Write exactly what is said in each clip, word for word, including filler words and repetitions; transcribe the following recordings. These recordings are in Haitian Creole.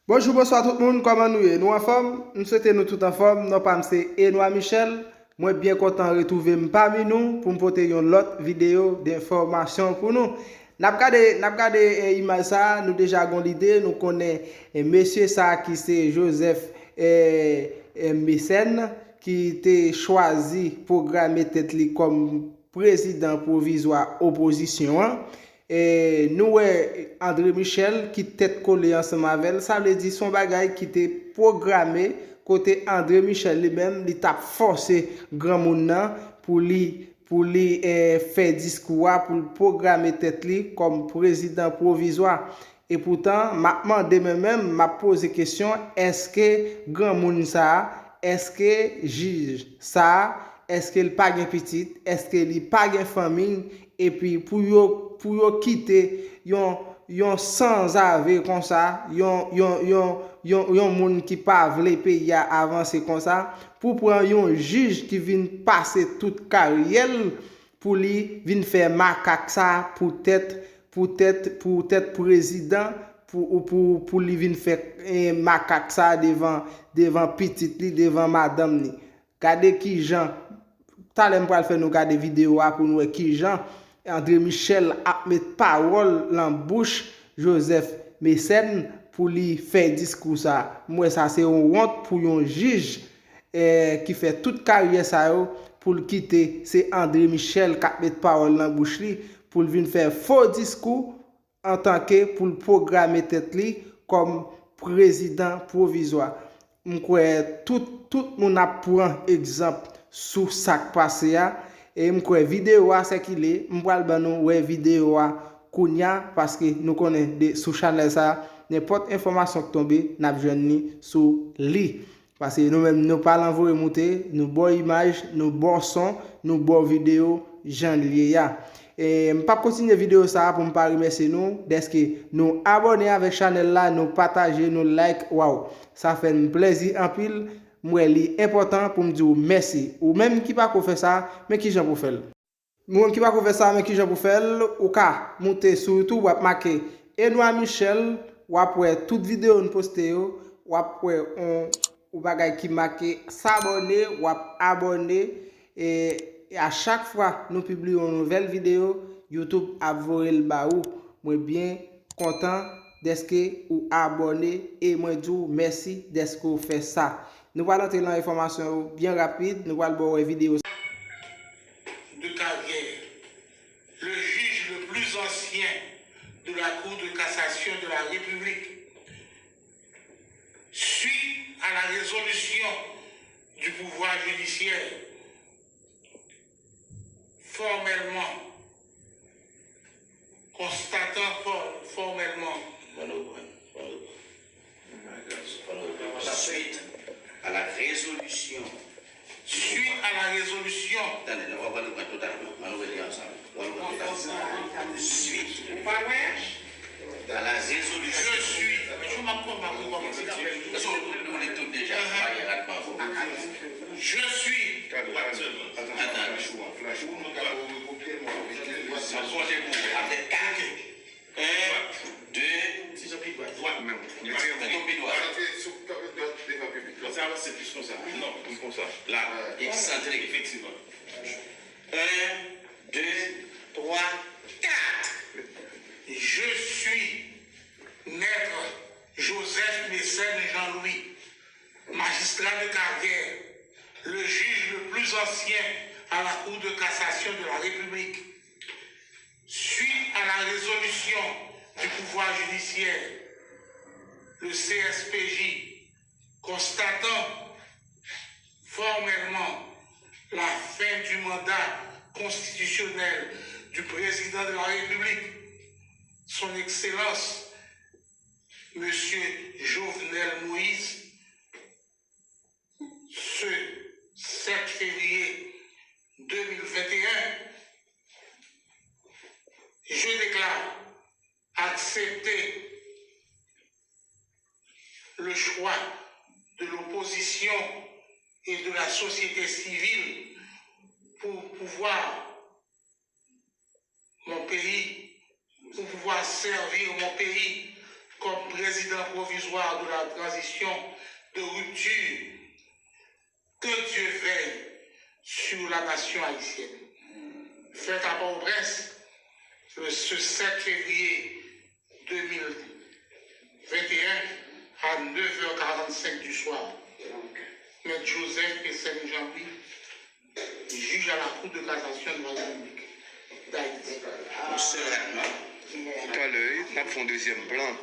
Bonjou, bonswa tout moun, kòman nou ye? Nou anfòm? M swete nou tout anfòm. Non pa m se Enoy Michel. Mwen byen kontan retwouve m pami nou pou m pote yon lòt videyo denfòmasyon pou nou. N ap gade, n ap gade eh, imaj sa a, nou deja gon lide, nou konnen eh, mesye sa a ki se Joseph eh, eh, Mécène, ki te chwazi pwograme tèt li kòm prezidan pwovizwa opozisyon an. E nou wè André Michel ki tèt kole ansanm avè l, sa vle di se yon bagay ki te pwograme kote André Michel li menm li t ap fòse granmoun nan pou li pou li eh, fè diskou a, pou l pwograme tèt li kòm prezidan pwovizwa. Epoutan, m ap mande mwen menm, m ap poze kesyon, èske granmoun sa a, èske jij sa a, èske l pa gen pitit, èske li pa gen fanmi, epi pou yo pou yo kite yon yon sanzave konsa, yon yon yon yon yon moun ki pa vle peyi a avanse konsa, pou pran yon jij ki vin pase tout karyè l pou li vin fè makak sa pou tèt pou tèt pou tèt prezidan pou pou pou li vin fè eh, makak sa devan devan pitit li, devan madanm li. Gade kijan talè m pral fè nou gade videyo a pou nou wè kijan André Michel ap met pawòl lan bouch Joseph Mécène pou li fè diskou sa. M wè sa se yon wont pou yon jij eh, ki fè tout karyè sa yo pou l kite se André Michel k ap met pawòl nan bouch li pou l vin fè fo diskou antanke pou l pwograme tèt li kòm prezidan pwovizwa. M kwè tout tout moun ap pran egzanp sou sa k pase a e m kwè videyo a sèkile, m pral ban nou wè videyo a kounya paske nou konnen de sou chanèl sa nenpòt enfòmasyon k tonbe n ap jwenn li sou li. Paske nou menm nou pa lan voye moute, nou ba w imaj, nou ba w son, nou ba w videyo jan l ye a. E, m p ap kontinye videyo sa a pou m pa remèsye nou dèske nou abòne avèk chanèl la, nou pataje, nou like, waw, sa fè n plèzi anpil. M wè li enpòtan pou m di w mèsi. Ou menm ki pako fè sa, men kijan pou fè l. Moun ki pako fè sa, men kijan pou fè l, ou ka moute sou YouTube, w ap make Enoy Michel, w ap wè tout videyo n poste yo, w ap wè on, on bagay ki make s'abonner, w ap abòne, e, e a chak fwa nou pibliye yon nouvèl videyo, YouTube ap voye l ba ou. Mwen byen kontan dèske ou abòne e mwen di w mèsi dèske w fè sa. Nou pral antre lan enfòmasyon yo byen rapid, nou pral ba w wè videyo sa. De carrière, le juge le plus ancien de la Cour de cassation de la République, suite à la résolution du pouvoir judiciaire formellement constatant for- formellement. Suite à la résolution. Suite à la résolution. Tande, nou pral reprann totalman. Ann nou rele ansanm. Nou pral reprann totalman. Suite. Ou pa lwen? Dans la résolution. Je suis. Èske ou li tout deja? Pa gen rat ban pou. Je suis. Attends. Attends. Mwen sonje pou ou. Apre kat. Un, deux, tèt ou pi dwat. Sa avanse plis konsa. Non, konsa. La, eksantrik. Efektivman. Un, deux, trois, quatre. Je suis maître Joseph Mécène Jean-Louis, magistrat de carrière, le juge le plus ancien à la Cour de cassation de la République. Suite à la résolution du pouvoir judiciaire, le C S P J, constatant formellement la fin du mandat constitutionnel du président de la République, son Excellence, Monsieur Jovenel Moïse, ce sept février deux mille vingt et un, je déclare accepter le choix de l'opposition et de la société civile pour pouvoir mon pays, pour pouvoir servir mon pays comme président provisoire de la transition de rupture, que Dieu veille sur la nation haïtienne. Fête à Port-au-Prince, le, ce sept février deux mille vingt et un à neuf heures quarante-cinq du soir. Maître Joseph Mécène Jean-Louis, juge à la Cour de cassation de la République d'Haïti. Talè, n ap fè yon dezyèm plan.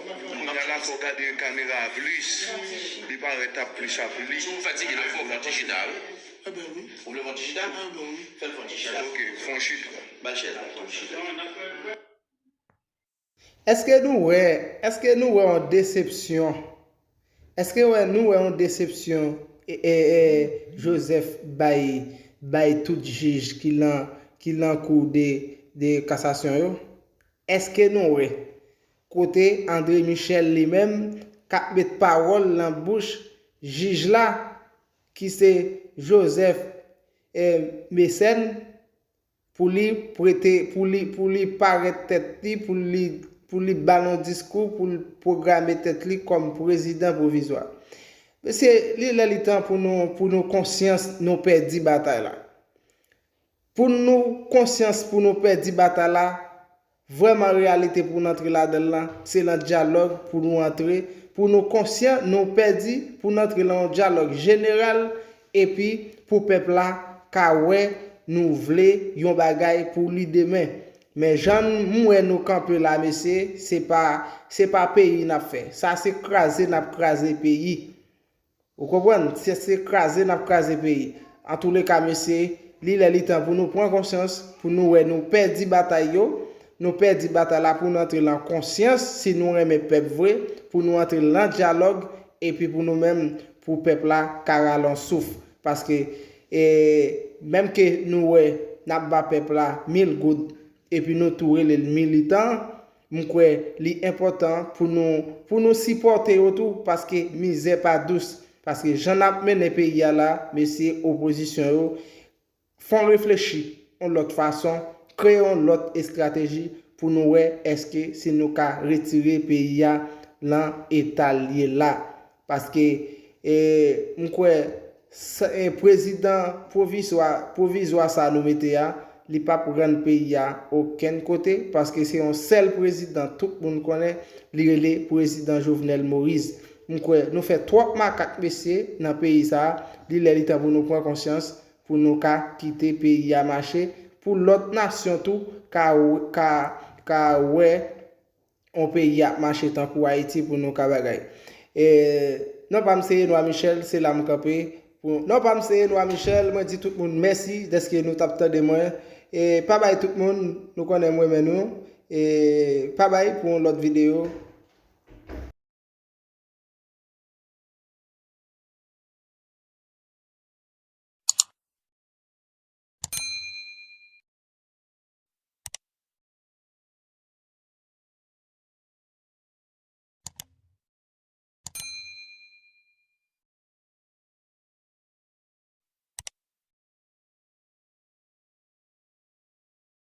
Kounye a la, fò w gade kamera a plis. Li parèt ap plis a plis. Si w fatige la, fò w fè yon ti chita, wi. Ou vle fè yon ti chita? Fè l fè yon ti chita. Ok, fè yon chita. Ba l chèz la, fè yon ti chita. Èske nou wè, èske nou wè yon desepsyon? Èske wè nou wè yon desepsyon e, e, e, Joseph bay bay tout jij ki lan ki lan kou de, de kasasyon yo? Èske nou wè kote André Michel li menm k ap met pawòl nan bouch jij la ki se Joseph e, Mécène pou li prete pou li pou li parèt tèt li pou li pou li ba l yon diskou pou l pwograme tèt li kòm prezidan pwovizwa. Mesye, li lè li tan pou nou pou nou konsyans nou pèdi batay la. Pou nou konsyans pou nou pèdi batay la, vrèman reyalite pou n antre ladan l lan, se nan dyalòg pou nou antre, pou nou konsyan nou pèdi pou n antre lan yon dyalòg jeneral epi pou pèp la ka wè nou vle yon bagay pou li demen. Men jan m wè nou kanpe la mesye, se pa se pa peyi n ap fè. Sa se kraze n ap kraze peyi. Ou konprann? Se se kraze n ap kraze peyi. Antouleka mesye, li lè li tan pou nou pran konsyans, pou nou wè nou pèdi batay yo, nou pèdi batay la pou n antre lan konsyans si nou renmen pèp vre, pou nou antre lan dyalòg epi pou nou menm pou pèp la ka rale yon souf. Paske e, menm ke nou wè n ap ba pèp la mil goud epi nou tou rele l militan, m kwè li enpòtan pou nou pou nou sipòte yo tou paske mizè pa dous. Paske jan n ap mennen peyi a la, mesye opozisyon yo, fè w reflechi yon lòt fason, kreye yon lòt estrateji pou nou wè èske si nou ka retire peyi a lan eta l ye la. Paske e, m kwè prezidan pwovizwa pwovizwa sa nou mete a, li p ap rann peyi a okenn kote paske se yon sèl prezidan tout moun konnen, li rele prezidan Jovenel Moïse. M kwè nou fè twòp makak mesye nan peyi sa a, li lè li tan pou nou pran konsyans pou nou ka kite peyi a mache, pou lòt nasyon tou ka ka ka wè yon peyi ap mache tankou Ayiti pou nou ka bagay. E, non pa m se Enwa Michel, se la m kanpe. Pou, non pa m se Enwa Michel, mwen di tout moun mèsi dèske nou t ap tande mwen. E, pa bay tout moun, nou konnen m renmen nou. E, pa bay pou yon lòt videyo.